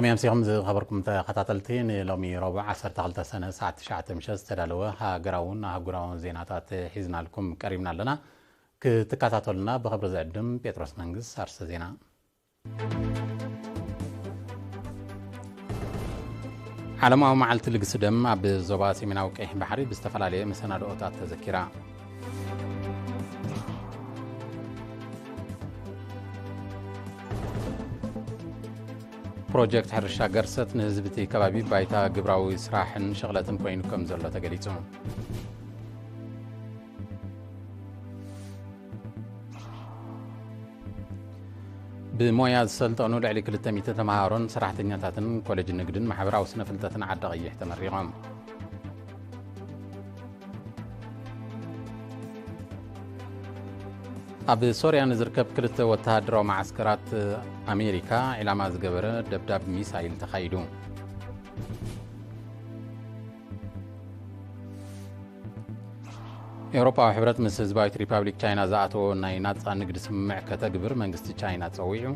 ከመይ ኣምሲኹም ዝኸበርኩም ተኸታተልቲ፣ ንሎሚ ረቡዕ ዓሰርተ ክልተ ሰነ ሰዓት ትሽዓተ ምሸት ዝተዳለወ ሃገራውን ኣህጉራውን ዜናታት ሒዝናልኩም ቀሪብና ኣለና። ክትከታተሉና ብኽብሪ ዝዕድም ጴጥሮስ መንግስ። ኣርስተ ዜና። ዓለማዊ መዓልቲ ልግሲ ደም ኣብ ዞባ ሰሜናዊ ቀይሕ ባሕሪ ብዝተፈላለየ መሰናድኦታት ተዘኪራ። ፕሮጀክት ሕርሻ ገርሰት ንህዝቢ እቲ ከባቢ ባይታ ግብራዊ ስራሕን ሸቕለትን ኮይኑ ከም ዘሎ ተገሊጹ። ብሞያ ዝሰልጠኑ ልዕሊ ክልተ ሚእቲ ተምሃሮን ሰራሕተኛታትን ኮሌጅ ንግድን ማሕበራዊ ስነ ፍልጠትን ዓዲ ቀይሕ ተመሪቖም። ኣብ ሶርያ ንዝርከብ ክልተ ወተሃደራዊ መዓስከራት ኣሜሪካ ዒላማ ዝገበረ ደብዳብ ሚሳይል ተኻይዱ። ኤውሮጳዊ ሕብረት ምስ ህዝባዊት ሪፓብሊክ ቻይና ዝኣተዎ ናይ ናጻ ንግዲ ስምምዕ ከተግብር መንግስቲ ቻይና ጸዊዑ።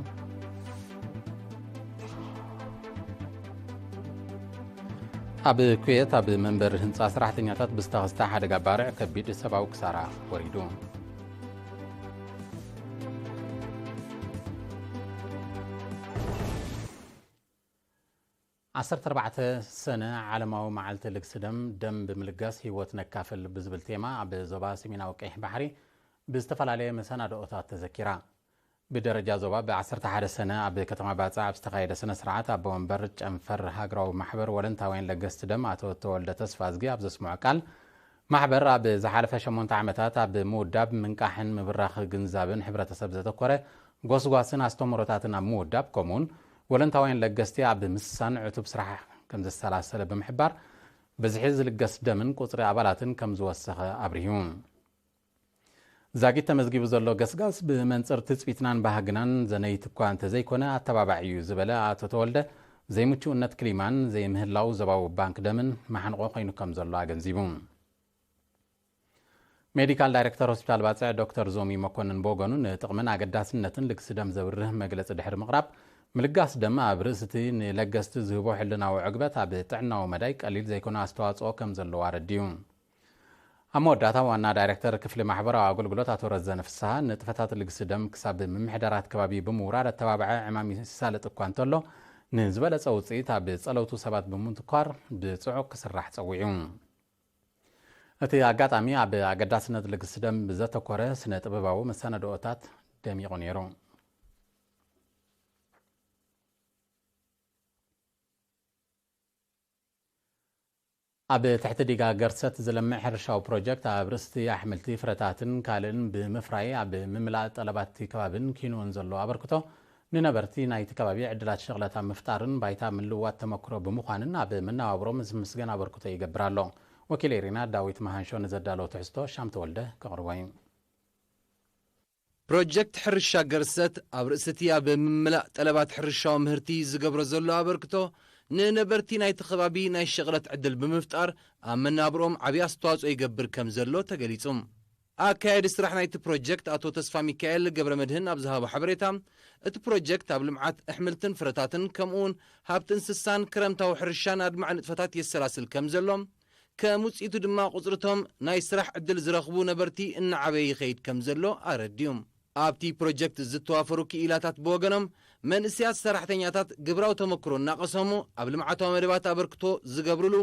ኣብ ኩዌት ኣብ መንበሪ ህንጻ ሰራሕተኛታት ብዝተኸስተ ሓደጋ ባርዕ ከቢድ ሰብኣዊ ክሳራ ወሪዱ። ዓሰርተ ኣርባዕተ ሰነ ዓለማዊ መዓልቲ ልግሲ ደም፣ ደም ብምልጋስ ህይወት ነካፍል ብዝብል ቴማ ኣብ ዞባ ሰሜናዊ ቀይሕ ባሕሪ ብዝተፈላለየ መሰናድኦታት ተዘኪራ። ብደረጃ ዞባ ብ ዓሰርተ ሓደ ሰነ ኣብ ከተማ ባጽዕ ኣብ ዝተኻየደ ስነ ስርዓት ኣቦ ወንበር ጨንፈር ሃገራዊ ማሕበር ወለንታውያን ለገስቲ ደም ኣቶ ተወልደ ተስፋዝጊ ኣብ ዘስምዖ ቃል፣ ማሕበር ኣብ ዝሓለፈ ሸሞንተ ዓመታት ኣብ ምውዳብ፣ ምንቃሕን ምብራኽ ግንዛብን ሕብረተሰብ ዘተኮረ ጎስጓስን ኣስተምህሮታትን ኣብ ምውዳብ፣ ከምኡውን ወለንታውያን ለገስቲ ኣብ ምስሳን ዕቱብ ስራሕ ከም ዘሰላሰለ ብምሕባር፣ ብዝሒ ዝልገስ ደምን ቁጽሪ ኣባላትን ከም ዝወሰኸ ኣብሪሁ። ዛጊት ተመዝጊቡ ዘሎ ገስጋስ ብመንጽር ትጽቢትናን ባህግናን ዘነይቲ እኳ እንተዘይኮነ ኣተባባዒ እዩ ዝበለ ኣቶ ተወልደ፣ ዘይምቹእነት ክሊማን ዘይምህላው ዞባዊ ባንክ ደምን ማሕንቆ ኮይኑ ከም ዘሎ ኣገንዚቡ። ሜዲካል ዳይሬክተር ሆስፒታል ባጽዕ ዶክተር ዞሚ መኮንን ብወገኑ፣ ንጥቕምን ኣገዳስነትን ልግሲ ደም ዘብርህ መግለጺ ድሕሪ ምቕራብ፣ ምልጋስ ደም ኣብ ርእሲ እቲ ንለገስቲ ዝህቦ ሕልናዊ ዕግበት ኣብ ጥዕናዊ መዳይ ቀሊል ዘይኮነ ኣስተዋጽኦ ከም ዘለዎ ኣረዲኡ። ኣብ መወዳእታ ዋና ዳይሬክተር ክፍሊ ማሕበራዊ ኣገልግሎት ኣቶ ረዘነ ፍስሃ፣ ንጥፈታት ልግሲ ደም ክሳብ ምምሕዳራት ከባቢ ብምውራድ ኣተባብዐ ዕማም ይሳለጥ እኳ እንተሎ፣ ንዝበለጸ ውጽኢት ኣብ ጸለውቱ ሰባት ብምትኳር ብጽዑቕ ክስራሕ ጸዊዑ። እቲ ኣጋጣሚ ኣብ ኣገዳስነት ልግሲ ደም ብዘተኮረ ስነ ጥበባዊ መሰናድኦታት ደሚቑ ነይሩ። ኣብ ትሕቲ ዲጋ ገርሰት ዝለምዕ ሕርሻዊ ፕሮጀክት ኣብ ርእስቲ ኣሕምልቲ፣ ፍረታትን ካልእን ብምፍራይ ኣብ ምምላእ ጠለባት እቲ ከባብን ኪንኡን ዘሎ ኣበርክቶ ንነበርቲ ናይቲ ከባቢ ዕድላት ሸቕለት ኣብ ምፍጣርን ባይታ ምልውዋጥ ተመክሮ ብምዃንን ኣብ መነባብሮም ዝምስገን ኣበርክቶ ይገብር ኣሎ። ወኪል ኤሪና ዳዊት መሃንሾ ንዘዳለዎ ትሕዝቶ ሻም ተወልደ ከቕርቦ እዩ። ፕሮጀክት ሕርሻ ገርሰት ኣብ ርእሲ እቲ ኣብ ምምላእ ጠለባት ሕርሻዊ ምህርቲ ዝገብሮ ዘሎ ኣበርክቶ፣ ንነበርቲ ናይቲ ከባቢ ናይ ሸቕለት ዕድል ብምፍጣር ኣብ መናብርኦም ዓብዪ ኣስተዋጽኦ ይገብር ከም ዘሎ ተገሊጹ። ኣካያዲ ስራሕ ናይቲ ፕሮጀክት ኣቶ ተስፋ ሚካኤል ገብረ መድህን ኣብ ዝሃቦ ሓበሬታ፣ እቲ ፕሮጀክት ኣብ ልምዓት ኣሕምልትን ፍረታትን ከምኡውን ሃብቲ እንስሳን ክረምታዊ ሕርሻን ኣድማዒ ንጥፈታት የሰላስል ከም ዘሎ፣ ከም ውጽኢቱ ድማ ቁጽርቶም ናይ ስራሕ ዕድል ዝረኽቡ ነበርቲ እናዓበየ ይኸይድ ከም ዘሎ ኣረዲኡ። ኣብቲ ፕሮጀክት ዝተዋፈሩ ክኢላታት ብወገኖም፣ መንእሰያት ሰራሕተኛታት ግብራዊ ተመክሮ እናቐሰሙ ኣብ ልምዓታዊ መደባት ኣበርክቶ ዝገብርሉ፣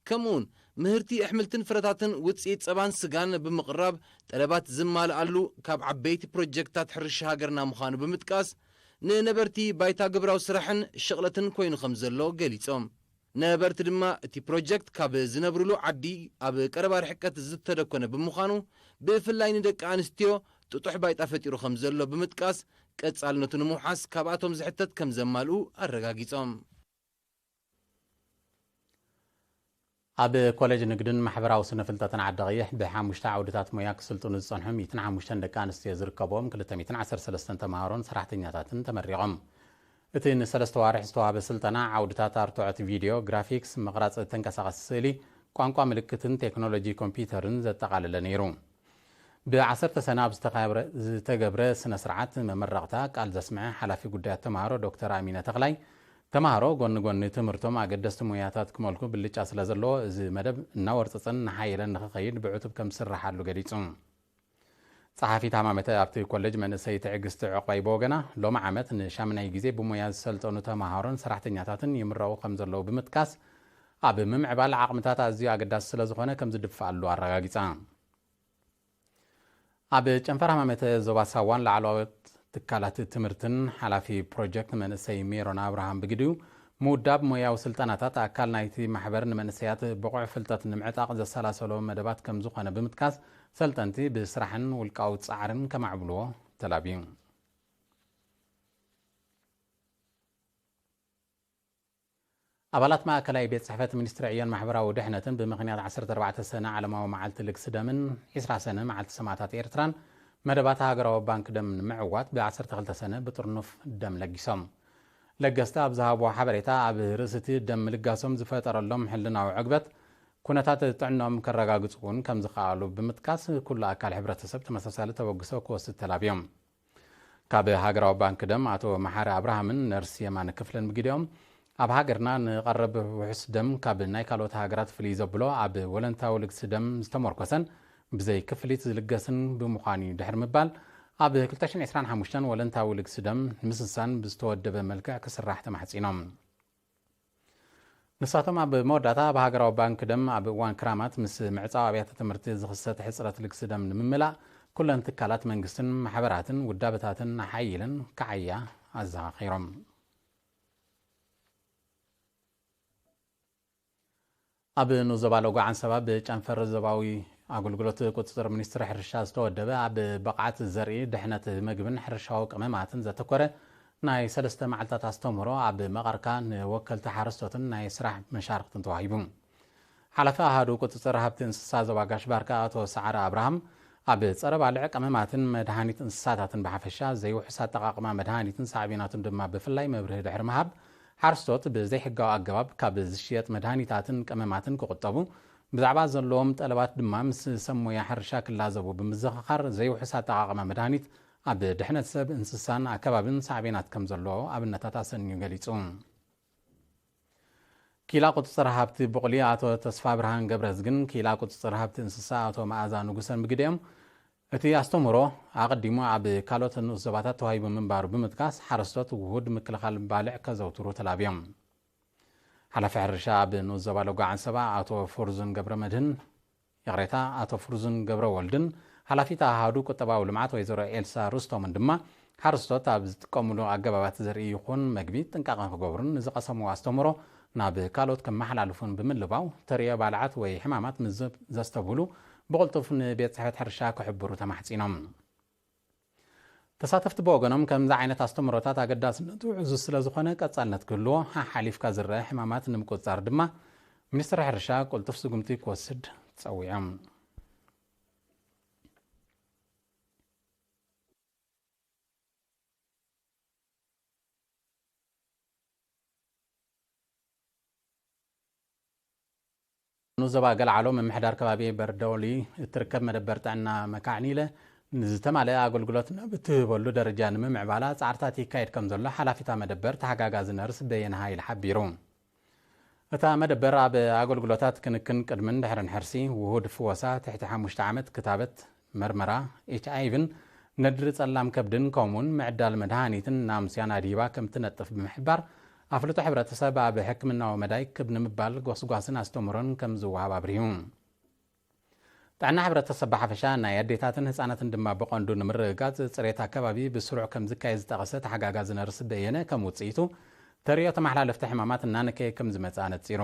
ከምኡውን ምህርቲ ኣሕምልትን ፍረታትን ውጽኢት ጸባን ስጋን ብምቕራብ ጠለባት ዝማልኣሉ ካብ ዓበይቲ ፕሮጀክትታት ሕርሻ ሃገርና ምዃኑ ብምጥቃስ፣ ንነበርቲ ባይታ ግብራዊ ስራሕን ሸቕለትን ኮይኑ ከም ዘሎ ገሊጾም። ነበርቲ ድማ እቲ ፕሮጀክት ካብ ዝነብርሉ ዓዲ ኣብ ቀረባ ርሕቀት ዝተደኮነ ብምዃኑ፣ ብፍላይ ንደቂ ኣንስትዮ ጥጡሕ ባይታ ፈጢሩ ከም ዘሎ ብምጥቃስ፣ ቀጻልነቱ ንምውሓስ ካብኣቶም ዝሕተት ከም ዘማልኡ ኣረጋጊጾም። ኣብ ኮሌጅ ንግድን ማሕበራዊ ስነ ፍልጠትን ዓዲ ቀይሕ ብሓሙሽተ ዓውድታት ሞያ ክስልጥኑ ዝጸንሑ ሚእትን ሓሙሽተን ደቂ ኣንስትዮ ዝርከብዎም ክልተ ሚእትን ዓሰርተ ሰለስተን ተምሃሮን ሰራሕተኛታትን ተመሪቖም። እቲ ንሰለስተ ዋርሕ ዝተዋህበ ስልጠና ዓውድታት ኣርትዖት ቪድዮ፣ ግራፊክስ፣ ምቕራጽ ተንቀሳቐሲ ስእሊ፣ ቋንቋ ምልክትን ቴክኖሎጂ ኮምፒውተርን ዘጠቓለለ ነይሩ። ብ ዓሰርተ ሰነ ኣብ ዝተኸብረ-፣ ዝተገብረ ስነ ስርዓት መመረቕታ ቃል ዘስምዐ ሓላፊ ጉዳያት ተምሃሮ ዶክተር ኣሚነ ተኽላይ፣ ተምሃሮ ጎኒ ጎኒ ትምህርቶም ኣገደስቲ ሞያታት ክመልኩ ብልጫ ስለ ዘለዎ፣ እዚ መደብ እናወርጸጸን እናሓየለን ንኽኸይድ ብዕቱብ ከም ዝስርሓሉ ገሊጹ። ጸሓፊት ሃማመተ ኣብቲ ኮሌጅ መንእሰይ ትዕግስቲ ዕቑባይ ብወገና፣ ሎሚ ዓመት ንሻምናይ ግዜ ብሞያ ዝሰልጠኑ ተምሃሮን ሰራሕተኛታትን ይምረቑ ከም ዘለዉ ብምጥቃስ፣ ኣብ ምምዕባል ዓቕምታት ኣዝዩ ኣገዳሲ ስለ ዝኾነ ከም ዝድፍኣሉ ኣረጋጊጻ። ኣብ ጨንፈር ሃማመተ ዞባ ሳዋን ላዕለዎት ትካላት ትምህርትን ሓላፊ ፕሮጀክት መንእሰይ ሜሮን ኣብርሃም ብግዲኡ፣ ምውዳብ ሞያዊ ስልጠናታት ኣካል ናይቲ ማሕበር ንመንእሰያት ብቑዕ ፍልጠት ንምዕጣቕ ዘሰላሰሎ መደባት ከም ዝኾነ ብምጥቃስ፣ ሰልጠንቲ ብስራሕን ውልቃዊ ጻዕርን ከማዕብልዎ ተላብዩ። ኣባላት ማእከላይ ቤት ጽሕፈት ሚኒስትሪ ዕዮን ማሕበራዊ ድሕነትን ብምኽንያት ዓሰርተ ኣርባዕተ ሰነ ዓለማዊ መዓልቲ ልግሲ ደምን ዒስራ ሰነ መዓልቲ ሰማእታት ኤርትራን መደባት ሃገራዊ ባንክ ደም ንምዕዋት ብ ዓሰርተ ክልተ ሰነ ብጥርኑፍ ደም ለጊሶም። ለገስቲ ኣብ ዝሃብዎ ሓበሬታ፣ ኣብ ርእሲ እቲ ደም ምልጋሶም ዝፈጠረሎም ሕልናዊ ዕግበት፣ ኩነታት ጥዕናኦም ከረጋግጹ እውን ከም ዝኸኣሉ ብምጥቃስ፣ ኩሉ ኣካል ሕብረተሰብ ተመሳሳሊ ተበግሶ ክወስድ ተላብዮም። ካብ ሃገራዊ ባንክ ደም ኣቶ መሓሪ ኣብርሃምን ነርስ የማነ ክፍለን ብግዲኦም፣ ኣብ ሃገርና ንቐረብ ውሑስ ደም ካብ ናይ ካልኦት ሃገራት ፍልይ ዘብሎ ኣብ ወለንታዊ ልግሲ ደም ዝተመርኮሰን ብዘይ ክፍሊት ዝልገስን ብምዃኑ እዩ ድሕሪ ምባል፣ ኣብ ክልተ ሽሕን ዕስራን ሓሙሽተን ወለንታዊ ልግሲ ደም ንምስሳን ብዝተወደበ መልክዕ ክስራሕ ተማሕጺኖም። ንሳቶም ኣብ መወዳእታ፣ ኣብ ሃገራዊ ባንክ ደም ኣብ እዋን ክራማት ምስ ምዕጻው ኣብያተ ትምህርቲ ዝኽሰት ሕጽረት ልግሲ ደም ንምምላእ፣ ኩለን ትካላት መንግስትን ማሕበራትን ውዳበታትን ኣሓይለን ክዓያ ኣዘኻኺሮም። ኣብ ንኡስ ዞባ ሎጎ ዓንሰባ ብጨንፈር ዞባዊ ኣገልግሎት ቁጽጽር ሚኒስትሪ ሕርሻ ዝተወደበ፣ ኣብ ብቕዓት ዘርኢ፣ ድሕነት ምግብን ሕርሻዊ ቀመማትን ዘተኮረ ናይ ሰለስተ መዓልታት ኣስተምህሮ ኣብ መቐርካ ንወከልቲ ሓረስቶትን ናይ ስራሕ መሻርክትን ተዋሂቡ። ሓላፊ ኣሃዱ ቁጽጽር ሃብቲ እንስሳ ዞባ ጋሽ ባርካ ኣቶ ሰዓረ ኣብርሃም፣ ኣብ ጸረ ባልዕ ቀመማትን መድሃኒት እንስሳታትን ብሓፈሻ፣ ዘይውሑስ ኣጠቓቕማ መድሃኒትን ሳዕቤናቱን ድማ ብፍላይ መብርሂ ድሕሪ ምሃብ፣ ሓረስቶት ብዘይሕጋዊ ኣገባብ ካብ ዝሽየጥ መድሃኒታትን ቀመማትን ክቑጠቡ፣ ብዛዕባ ዘለዎም ጠለባት ድማ ምስ ሰብ ሞያ ሕርሻ ክላዘቡ ብምዝኽኻር፣ ዘይውሑስ ኣጠቓቕማ መድሃኒት ኣብ ድሕነት ሰብ፣ እንስሳን ኣከባብን ሳዕቤናት ከም ዘለዎ ኣብነታት ኣሰንዩ ገሊጹ። ኪላ ቁጽጽር ሃብቲ ብቑሊ ኣቶ ተስፋ ብርሃን ገብረዝግን ኪላ ቁጽጽር ሃብቲ እንስሳ ኣቶ መኣዛ ንጉሰን ብግዲኦም፣ እቲ ኣስተምህሮ ኣቐዲሙ ኣብ ካልኦት ንኡስ ዞባታት ተዋሂቡ ምንባሩ ብምጥቃስ፣ ሓረስቶት ውሁድ ምክልኻል ባልዕ ከዘውትሩ ተላብዮም። ሓላፊ ሕርሻ ኣብ ንኡስ ዞባ ሎጎ ዓንሰባ ኣቶ ፎርዙን ገብረ መድህን፣ ይቕሬታ፣ ኣቶ ፍርዙን ገብረ ወልድን ሓላፊት ኣሃዱ ቁጠባዊ ልምዓት ወይዘሮ ኤልሳ ሩስቶምን ድማ፣ ሓረስቶት ኣብ ዝጥቀሙሉ ኣገባባት ዘርኢ ይኹን መግቢ ጥንቃቐ ክገብሩን ንዝቐሰምዎ ኣስተምህሮ ናብ ካልኦት ከመሓላልፉን ብምልባው፣ ተርእዮ ባልዓት ወይ ሕማማት ምስ ዘስተብህሉ ብቕልጡፍ ንቤት ጽሕፈት ሕርሻ ክሕብሩ ተማሕጺኖም። ተሳተፍቲ ብወገኖም፣ ከምዚ ዓይነት ኣስተምህሮታት ኣገዳስነቱ ዕዙዝ ስለ ዝኾነ ቀጻልነት ክህልዎ፣ ሓሓሊፍካ ዝረአ ሕማማት ንምቁጽጻር ድማ ሚኒስትሪ ሕርሻ ቅልጡፍ ስጉምቲ ክወስድ ጸዊዖም። ንዞባ ገለዓሎ ምምሕዳር ከባቢ በርዶሊ እትርከብ መደበር ጥዕና መካዕኒለ ንዝተማልአ ኣገልግሎት ናብ እትህበሉ ደረጃ ንምምዕባላ ጻዕርታት ይካየድ ከም ዘሎ ሓላፊታ መደበር ተሓጋጋዚ ነርስ በየነ ሃይለ ሓቢሩ። እታ መደበር ኣብ ኣገልግሎታት ክንክን ቅድምን ድሕርን ሕርሲ፣ ውሁድ ፍወሳ ትሕቲ ሓሙሽተ ዓመት፣ ክታበት፣ መርመራ ኤች ኣይ ቪን ነድሪ ጸላም ከብድን ከምኡውን ምዕዳል መድሃኒትን ናምስያን ኣድሂባ ከም ትነጥፍ ብምሕባር፣ ኣፍልጦ ሕብረተሰብ ኣብ ሕክምናዊ መዳይ ክብ ንምባል ጎስጓስን ኣስተምህሮን ከም ዝወሃብ ኣብሪሁ። ጥዕና ሕብረተሰብ ብሓፈሻ፣ ናይ ኣዴታትን ህጻናትን ድማ ብቐንዱ ንምርግጋጽ፣ ጽሬት ኣከባቢ ብስሩዕ ከም ዝካየድ ዝጠቐሰ ተሓጋጋዚ ነርስ በየነ፣ ከም ውጽኢቱ ተርእዮ ተመሓላለፍቲ ሕማማት እናነከየ ከም ዝመጽእ ኣነጺሩ።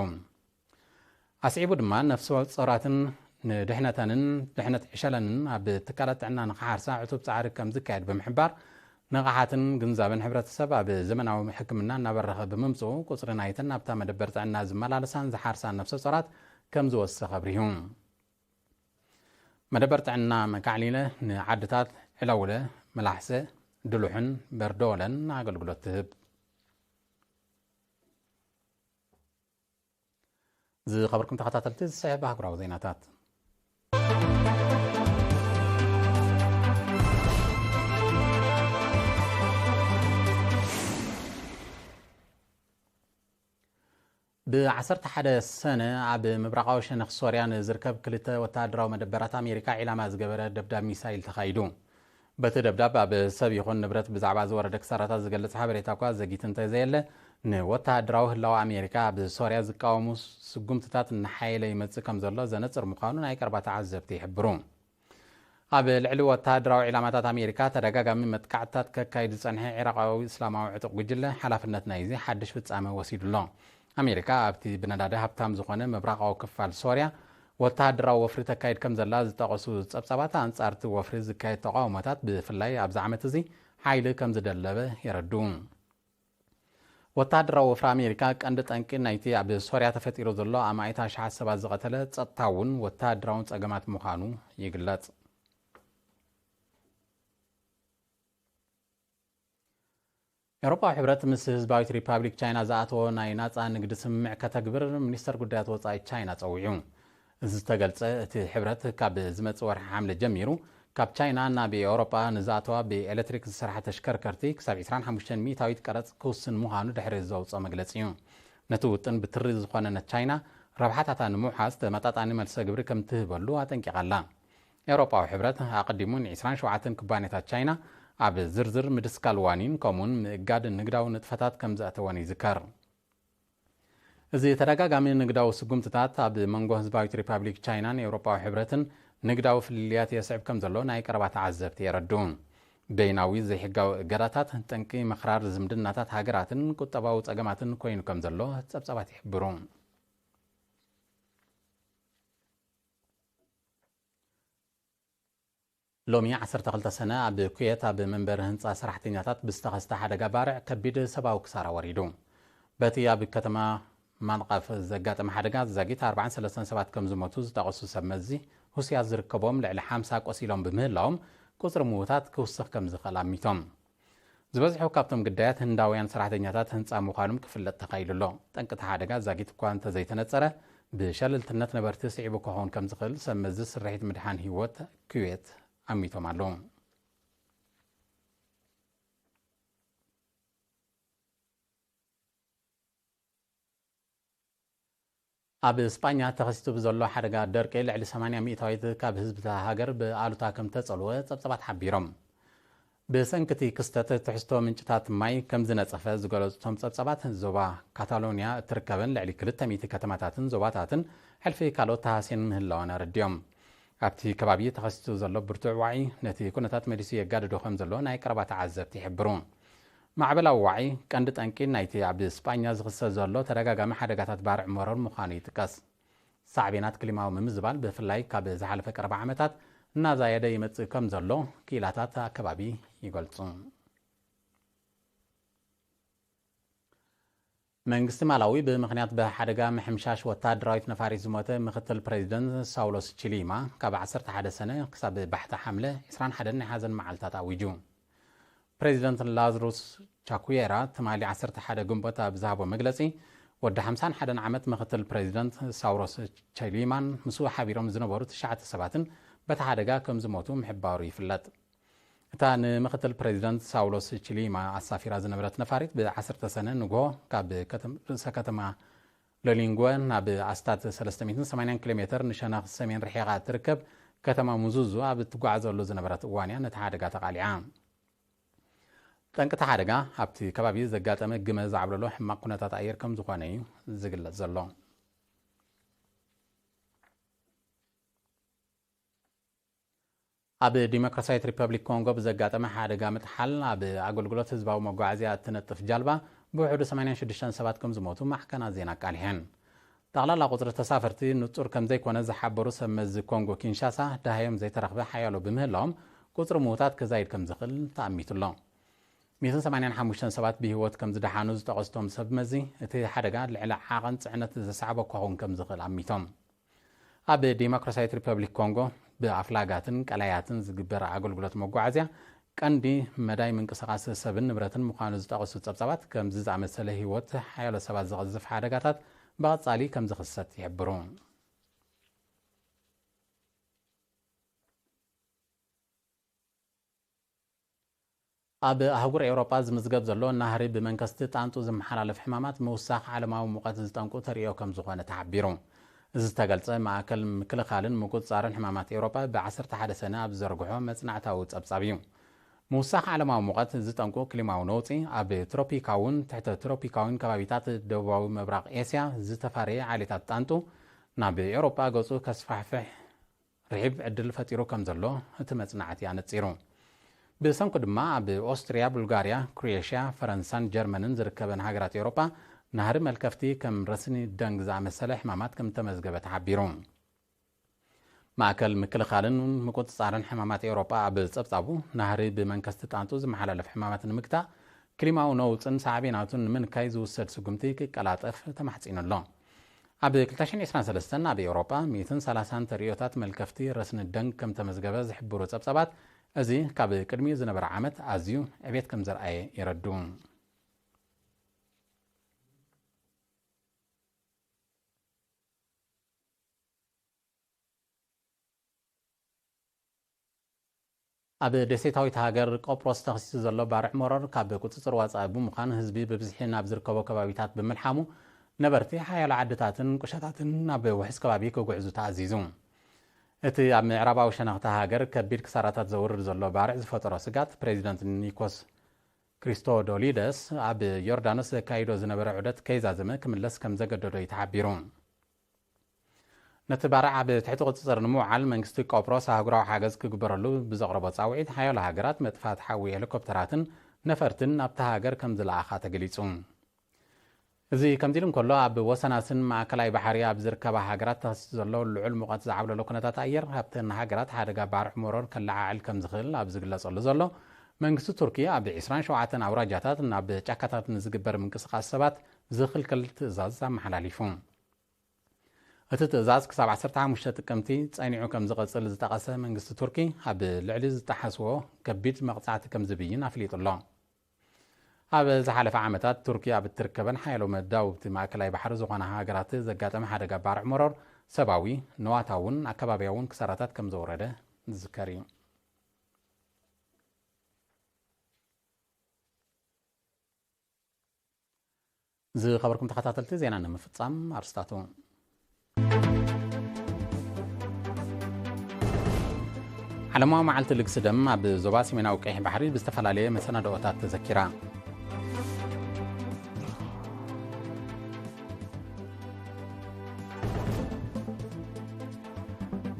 ኣስዒቡ ድማ፣ ነፍሰ ጾራትን ንድሕነተንን ድሕነት ዕሸለንን ኣብ ትካላት ጥዕና ንኽሓርሳ ዕቱብ ጻዕሪ ከም ዝካየድ ብምሕባር፣ ንቕሓትን ግንዛበን ሕብረተሰብ ኣብ ዘመናዊ ሕክምና እናበረኸ ብምምጽኡ፣ ቁጽሪ ናይተን ናብታ መደበር ጥዕና ዝመላለሳን ዝሓርሳን ነፍሰ ጾራት ከም ዝወስኽ ኣብሪሁ። መደበር ጥዕና መካዕሊለ ንዓድታት ዕለውለ፣ መላሕሰ፣ ድሉሕን በርዶለን ኣገልግሎት ትህብ። ዝኸበርኩም ተኸታተልቲ፣ ዝስዕብ ኣህጉራዊ ዜናታት። ብ ዓሰርተ ሓደ ሰነ ኣብ ምብራቓዊ ሸነኽ ሶርያ ንዝርከብ ክልተ ወተሃደራዊ መደበራት ኣሜሪካ ዒላማ ዝገበረ ደብዳብ ሚሳይል ተኻይዱ። በቲ ደብዳብ ኣብ ሰብ ይኹን ንብረት ብዛዕባ ዝወረደ ክሳራታት ዝገልጽ ሓበሬታ እኳ ዘጊት እንተዘየለ፣ ንወተሃደራዊ ህላወ ኣሜሪካ ኣብ ሶርያ ዝቃወሙ ስጉምትታት እናሓየለ ይመጽእ ከም ዘሎ ዘነጽር ምዃኑ ናይ ቀረባ ተዓዘብቲ ይሕብሩ። ኣብ ልዕሊ ወተሃደራዊ ዒላማታት ኣሜሪካ ተደጋጋሚ መጥቃዕትታት ከካይድ ዝጸንሐ ዒራቓዊ እስላማዊ ዕጡቕ ጉጅለ ሓላፍነት ናይዚ ሓድሽ ፍጻመ ወሲዱ ኣሎ። ኣሜሪካ ኣብቲ ብነዳዲ ሃብታም ዝኾነ ምብራቓዊ ክፋል ሶርያ ወተሃደራዊ ወፍሪ ተካይድ ከም ዘላ ዝጠቐሱ ጸብጻባት፣ ኣንጻር እቲ ወፍሪ ዝካየድ ተቓውሞታት ብፍላይ ኣብዚ ዓመት እዚ ሓይሊ ከም ዝደለበ የረድኡ። ወተሃደራዊ ወፍሪ ኣሜሪካ ቀንዲ ጠንቂ ናይቲ ኣብ ሶርያ ተፈጢሩ ዘሎ ኣማኢት ኣሽሓት ሰባት ዝቐተለ ጸጥታውን ወተሃደራውን ጸገማት ምዃኑ ይግለጽ። ኤውሮጳዊ ሕብረት ምስ ህዝባዊት ሪፓብሊክ ቻይና ዝኣተዎ ናይ ናጻ ንግዲ ስምምዕ ከተግብር ሚኒስተር ጉዳያት ወጻኢ ቻይና ጸዊዑ። እዚ ዝተገልጸ፣ እቲ ሕብረት ካብ ዝመጽእ ወርሒ ሓምለ ጀሚሩ ካብ ቻይና ናብ ኤውሮጳ ንዝኣተዋ ብኤሌክትሪክ ዝሰርሓ ተሽከርከርቲ ክሳብ ዕስራን ሓሙሽተን ሚእታዊት ቀረጽ ክውስን ምዃኑ ድሕሪ ዘውጽኦ መግለጺ እዩ። ነቲ ውጥን ብትሪ ዝኾነነት ቻይና ረብሓታታ ንምውሓስ ተመጣጣኒ መልሰ ግብሪ ከም ትህበሉ ኣጠንቂቓ ኣላ። ኤውሮጳዊ ሕብረት ኣቐዲሙ ንዕስራን ሸውዓተን ኩባንያታት ቻይና ኣብ ዝርዝር ምድስካል ዋኒን ከምኡውን ምእጋድ ንግዳዊ ንጥፈታት ከም ዘእተወን ይዝከር። እዚ ተደጋጋሚ ንግዳዊ ስጉምትታት ኣብ መንጎ ህዝባዊት ሪፓብሊክ ቻይናን ኤውሮጳዊ ሕብረትን ንግዳዊ ፍልልያት የስዕብ ከም ዘሎ ናይ ቀረባ ተዓዘብቲ የረድኡ። በይናዊ ዘይሕጋዊ እገዳታት ጠንቂ ምኽራር ዝምድናታት ሃገራትን ቁጠባዊ ጸገማትን ኮይኑ ከም ዘሎ ጸብጻባት ይሕብሩ። ሎሚ ዓሰርተ ክልተ ሰነ ኣብ ኩዌት ኣብ መንበሪ ህንጻ ሰራሕተኛታት ብዝተኸስተ ሓደጋ ባርዕ ከቢድ ሰብኣዊ ክሳራ ወሪዱ። በቲ ኣብ ከተማ ማንቓፍ ዘጋጠመ ሓደጋ ዛጊት ኣርባዓን ሰለስተን ሰባት ከም ዝሞቱ ዝጠቐሱ ሰብ መዚ፣ ሁስያት ዝርከቦም ልዕሊ ሓምሳ ቆሲሎም ብምህላዎም ቁጽሪ ምዉታት ክውስኽ ከም ዝኽእል ኣሚቶም። ዝበዝሑ ካብቶም ግዳያት ህንዳውያን ሰራሕተኛታት ህንጻ ምዃኖም ክፍለጥ ተኻኢሉ ኣሎ። ጠንቂ እቲ ሓደጋ ዛጊት እኳ እንተዘይተነጸረ፣ ብሸለልትነት ነበርቲ ስዒቡ ክኸውን ከም ዝኽእል ሰብ መዚ ስርሒት ምድሓን ህይወት ኩዌት ኣሚቶም ኣለዉ። ኣብ ስጳኛ ተኸሲቱ ብዘሎ ሓደጋ ደርቂ ልዕሊ ሰማንያ ሚእታዊት ካብ ህዝቢ እታ ሃገር ብኣሉታ ከም ተጸልወ ጸብጻባት ሓቢሮም። ብሰንኪ እቲ ክስተት ትሕዝቶ ምንጭታት ማይ ከም ዝነጸፈ ዝገለጹ እቶም ጸብጻባት፣ ዞባ ካታሎንያ እትርከበን ልዕሊ ክልተ ሚእቲ ከተማታትን ዞባታትን ሕልፊ ካልኦት ተሃስየን ምህላወን ኣረዲኦም። ኣብቲ ከባቢ ተኸሲቱ ዘሎ ብርቱዕ ዋዒ ነቲ ኩነታት መሊሱ የጋድዶ ከም ዘሎ ናይ ቀረባ ተዓዘብቲ ይሕብሩ። ማዕበላዊ ዋዒ ቀንዲ ጠንቂ ናይቲ ኣብ ስጳኛ ዝኽሰት ዘሎ ተደጋጋሚ ሓደጋታት ባርዕ መሮር ምዃኑ ይጥቀስ። ሳዕቤናት ክሊማዊ ምምዝባል ብፍላይ ካብ ዝሓለፈ ቀረባ ዓመታት እናዛየደ ይመጽእ ከም ዘሎ ክኢላታት ኣከባቢ ይገልጹ። መንግስቲ ማላዊ ብምኽንያት ብሓደጋ ምሕምሻሽ ወተሃደራዊት ነፋሪት ዝሞተ ምኽትል ፕሬዚደንት ሳውሎስ ቺሊማ ካብ ዓሰርተ ሓደ ሰነ ክሳብ ባሕቲ ሓምለ ዕስራን ሓደን ናይ ሓዘን መዓልታት ኣዊጁ። ፕሬዚደንት ላዝሩስ ቻኩየራ ትማሊ ዓሰርተ ሓደ ግንቦት ኣብ ዝሃቦ መግለጺ፣ ወዲ ሓምሳን ሓደን ዓመት ምኽትል ፕሬዚደንት ሳውሎስ ቺሊማን ምስኡ ሓቢሮም ዝነበሩ ትሽዓተ ሰባትን በቲ ሓደጋ ከም ዝሞቱ ምሕባሩ ይፍለጥ። እታ ንምኽትል ፕሬዚደንት ሳውሎስ ቺሊማ ኣሳፊራ ዝነበረት ነፋሪት ብ ዓሰርተ ሰነ ንግሆ ካብ ከተም-፣ ርእሰ ከተማ ሎሊንጎ ናብ ኣስታት ሰለስተ ሚእትን ሰማንያን ኪሎ ሜተር ንሸነኽ ሰሜን ርሒቓ እትርከብ ከተማ ሙዙዙ ኣብ እትጓዓዘሉ ዝነበረት እዋን እያ ነቲ ሓደጋ ተቓሊዓ። ጠንቂ እቲ ሓደጋ ኣብቲ ከባቢ ዘጋጠመ ግመ ዝዓብለሎ ሕማቕ ኩነታት ኣየር ከም ዝኾነ እዩ ዝግለጽ ዘሎ። ኣብ ዲሞክራሲያዊት ሪፐብሊክ ኮንጎ ብዘጋጠመ ሓደጋ ምጥሓል ኣብ ኣገልግሎት ህዝባዊ መጓዓዝያ እትነጥፍ ጃልባ ብውሕዱ ሰማንያን ሽዱሽተን ሰባት ከም ዝሞቱ ማዕከናት ዜና ኣቃሊሐን። ጠቕላላ ቁጽሪ ተሳፈርቲ ንጹር ከም ዘይኮነ ዝሓበሩ ሰብ መዚ ኮንጎ ኪንሻሳ፣ ደሃዮም ዘይተረኽበ ሓያሎ ብምህላዎም ቁጽሪ ምዉታት ክዛይድ ከም ዝኽእል ተኣሚቱ ኣሎ። ሚእትን ሰማንያን ሓሙሽተን ሰባት ብህይወት ከም ዝደሓኑ ዝጠቐሱ እቶም ሰብ መዚ፣ እቲ ሓደጋ ልዕሊ ዓቐን ጽዕነት ዘስዓቦ ክኸውን ከም ዝኽእል ኣሚቶም። ኣብ ዲሞክራሲያዊት ሪፐብሊክ ኮንጎ ብኣፍላጋትን ቀላያትን ዝግበር ኣገልግሎት መጓዓዝያ ቀንዲ መዳይ ምንቅስቓስ ሰብን ንብረትን ምዃኑ ዝጠቐሱ ጸብጻባት፣ ከምዚ ዝኣመሰለ ህይወት ሓያሎ ሰባት ዝቐዝፍ ሓደጋታት ብቐጻሊ ከም ዝኽሰት ይሕብሩ። ኣብ ኣህጉር ኤውሮጳ ዝምዝገብ ዘሎ ናህሪ ብመንከስቲ ጣንጡ ዝመሓላለፍ ሕማማት ምውሳኽ ዓለማዊ ሙቐት ዝጠንቁ ተርእዮ ከም ዝኾነ ተሓቢሩ። እዚ ዝተገልጸ፣ ማእከል ምክልኻልን ምቁጽጻርን ሕማማት ኤውሮጳ ብ ዓሰርተ ሓደ ሰነ ኣብ ዝዘርግሖ መጽናዕታዊ ጸብጻብ እዩ። ምውሳኽ ዓለማዊ ሙቐት ዝጠንቁ ክሊማዊ ነውጺ ኣብ ትሮፒካውን ትሕተ ትሮፒካውን ከባቢታት ደቡባዊ ምብራቕ ኤስያ ዝተፋረየ ዓሌታት ጣንጡ ናብ ኤውሮጳ ገጹ ከስፋሕፍሕ ርሒብ ዕድል ፈጢሩ ከም ዘሎ እቲ መጽናዕቲ ኣነጺሩ። ብሰንኩ ድማ ኣብ ኦስትርያ፣ ቡልጋርያ፣ ክሮኤሽያ፣ ፈረንሳን ጀርመንን ዝርከበን ሃገራት ኤውሮጳ ናህሪ መልከፍቲ ከም ረስኒ ደንግ ዝኣመሰለ ሕማማት ከም ተመዝገበ ተሓቢሩ። ማእከል ምክልኻልን ምቁጽጻርን ሕማማት ኤውሮጳ ኣብ ጸብጻቡ፣ ናህሪ ብመንከስቲ ጣንጡ ዝመሓላለፍ ሕማማት ንምግታእ፣ ክሊማዊ ነውጽን ሳዕቤናቱን ንምንካይ ዝውሰድ ስጉምቲ ክቀላጠፍ ተማሕጺኑ ኣሎ። ኣብ ክልተ ሽሕን ዕስራን ሰለስተን ኣብ ኤውሮጳ ሚእትን ሰላሳን ተርእዮታት መልከፍቲ ረስኒ ደንግ ከም ተመዝገበ ዝሕብሩ ጸብጻባት፣ እዚ ካብ ቅድሚኡ ዝነበረ ዓመት ኣዝዩ ዕቤት ከም ዘርኣየ የረድኡ። ኣብ ደሴታዊት ሃገር ቆጵሮስ ተኸሲቱ ዘሎ ባርዕ መሮር ካብ ቁጽጽር ወጻኢ ብምዃን፣ ህዝቢ ብብዝሒ ናብ ዝርከቦ ከባቢታት ብምልሓሙ፣ ነበርቲ ሓያሎ ዓድታትን ቁሸታትን ናብ ውሑስ ከባቢ ክጉዕዙ ተኣዚዙ። እቲ ኣብ ምዕራባዊ ሸነኽቲ ሃገር ከቢድ ክሳራታት ዘውርድ ዘሎ ባርዕ ዝፈጠሮ ስጋት፣ ፕሬዚደንት ኒኮስ ክሪስቶዶሊደስ ኣብ ዮርዳኖስ ዘካይዶ ዝነበረ ዑደት ከይዛዘመ ክምለስ ከም ዘገደዶ እዩ ተሓቢሩ። ነቲ ባርዕ ኣብ ትሕቲ ቁጽጽር ንምውዓል መንግስቲ ቆጵሮስ ኣህጉራዊ ሓገዝ ክግበረሉ ብዘቕረቦ ጻውዒት፣ ሓያሎ ሃገራት መጥፋእቲ ሓዊ ሄሊኮፕተራትን ነፈርትን ናብታ ሃገር ከም ዝለኣኻ ተገሊጹ። እዚ ከምዚ ኢሉ እንከሎ፣ ኣብ ወሰናስን ማእከላይ ባሕሪ ኣብ ዝርከባ ሃገራት ተኸሲቱ ዘሎ ልዑል ሙቐት ዝዓብለሎ ኩነታት ኣየር፣ ኣብተን ሃገራት ሓደጋ ባርዕ መሮር ከለዓዕል ከም ዝኽእል ኣብ ዝግለጸሉ ዘሎ፣ መንግስቲ ቱርኪ ኣብ ዕስራን ሸውዓተን ኣውራጃታት ናብ ጫካታት ንዝግበር ምንቅስቓስ ሰባት ዝኽልክል ትእዛዝ ኣመሓላሊፉ። እቲ ትእዛዝ ክሳብ ዓሰርተ ሓሙሽተ ጥቅምቲ ጸኒዑ ከም ዝቐጽል ዝጠቐሰ መንግስቲ ቱርኪ፣ ኣብ ልዕሊ ዝጠሓስዎ ከቢድ መቕጻዕቲ ከም ዝብይን ኣፍሊጡ ኣሎ። ኣብ ዝሓለፈ ዓመታት፣ ቱርኪ ኣብ እትርከበን ሓያሎ መዳውብቲ ማእከላይ ባሕሪ ዝኾና ሃገራት ዘጋጠመ ሓደጋ ባርዕ መሮር፣ ሰብኣዊ፣ ንዋታውን ኣከባብያውን ክሳራታት ከም ዘውረደ ዝዝከር እዩ። ዝኸበርኩም ተኸታተልቲ፣ ዜና ንምፍጻም ኣርስታቱ። ዓለማዊ መዓልቲ ልግሲ ደም ኣብ ዞባ ሰሜናዊ ቀይሕ ባሕሪ ብዝተፈላለየ መሰናድኦታት ተዘኪራ።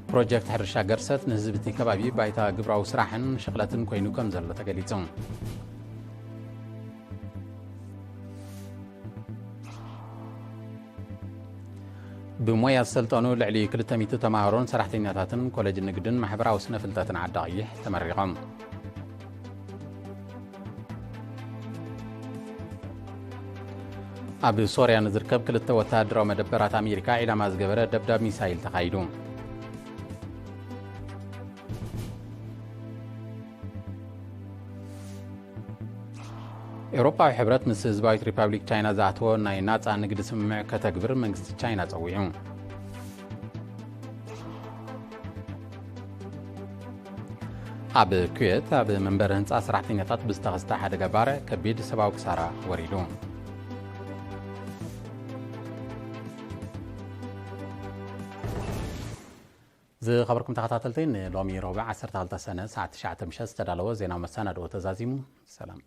ፕሮጀክት ሕርሻ ገርሰት ንህዝቢ እቲ ከባቢ ባይታ ግብራዊ ስራሕን ሽቕለትን ኮይኑ ከም ዘሎ ተገሊጹ። ብሞያ ዝሰልጠኑ ልዕሊ ክልተ ሚእቲ ተማሃሮን ሰራሕተኛታትን ኮሌጅ ንግድን ማሕበራዊ ስነ ፍልጠትን ዓዲ ቀይሕ ተመሪቖም። ኣብ ሶርያ ንዝርከብ ክልተ ወተሃደራዊ መደበራት ኣሜሪካ ዒላማ ዝገበረ ደብዳብ ሚሳይል ተኻይዱ። ኤውሮጳዊ ሕብረት ምስ ህዝባዊት ሪፓብሊክ ቻይና ዝኣተዎ ናይ ናጻ ንግዲ ስምምዕ ከተግብር መንግስቲ ቻይና ጸዊዑ። ኣብ ኩዌት ኣብ መንበሪ ህንጻ ሰራሕተኛታት ብዝተኸስተ ሓደጋ ባርዕ ከቢድ ሰብኣዊ ክሳራ ወሪዱ። ዝኸበርኩም ተኸታተልቲ፣ ንሎሚ ረቡዕ ዓሰርተ ክልተ ሰነ ሰዓት ትሽዓተ ምሸት ዝተዳለወ ዜናዊ መሰናድኦ ተዛዚሙ። ሰላም።